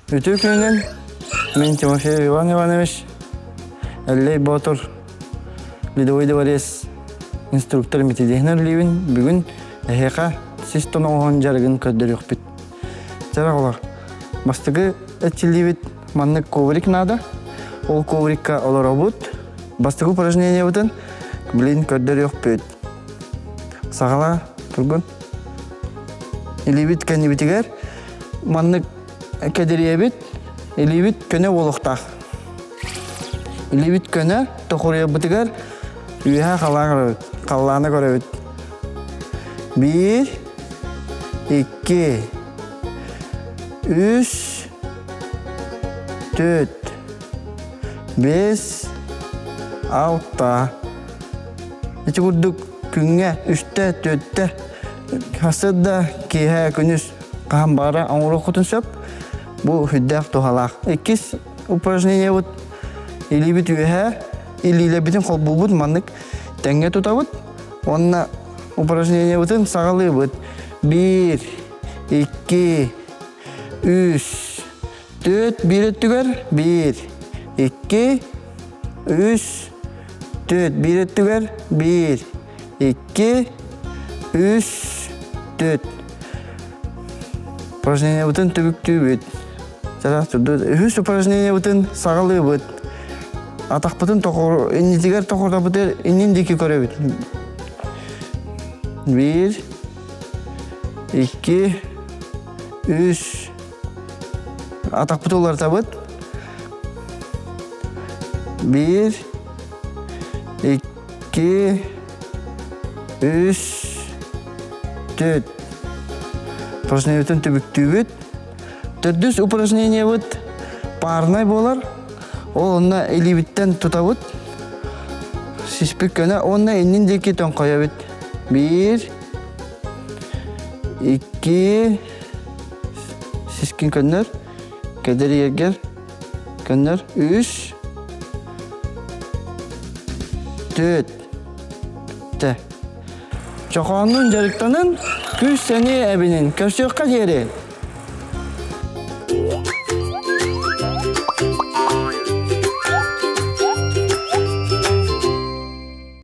Үтүө күнүнэн, мин Тимофей Иван Иванович, Эллэй Боотур, Ледовой дворец инструктор методиһынан үлэлиибин. Бүгүн эһиэхэ сис тоноҕоһун дьарыгын көрдөрүөхпүт. Чэ оҕолор, бастакы эрчиллиибит маннык коврик наада. Ол коврикка олоробут. Бастакы упражнениебытын билин көрдөрүөхпүт. Саҕала тургун. Илиибит кэннибитигэр маннык кэдириэбит, илиибит көнө буолуохтаах. Илиибит көнө, тохуруйарбытыгар үөһэ халаан көрөбүт, халлааны көрөбүт. Биир, икки, үс, төрт, бес, алта. Ити курдук күҥҥэ үстэ, төрттэ, хасыт да киэһэ күнүс хаһан баара оҥоруоххутун сөп. Бу сүрдээх туһалаах. Иккис упражнениебыт илиибит үөһэ, илиилэрбитин холбуубут маннык тэҥҥэ тутабыт. Уонна упражнениебытын саҕалыыбыт. Биир, икки, үс, төрт, биир өттүгэр биир, икки, үс, төрт, биир өттүгэр биир, икки, үс, төрт. Упражнениебытын түбүктүүбүт. Үһүс упражнениебытын саҕалыыбыт. Атахпытын тоқор, иннитигэр тоқордобутер иннин диэки көрөбүт. Биир, икки, үс. Атахпытын уларытабыт. Биир, икки, үс, төрт. Упражнениебытын түбүктүүбүт. Төрдүс упражнениебыт парнай буолар. Ол онно илиибиттэн тутабыт. Сиспит көнө уонна иннин диэки тоҥхойобут. Биир, икки, сискин көннөр, кэдэр иэргэр, көннөр, үс, төрт, тэ. Чохооннун дьарыктанын, күүс-сэниэ эбинин. Көрсүөххэ диэри!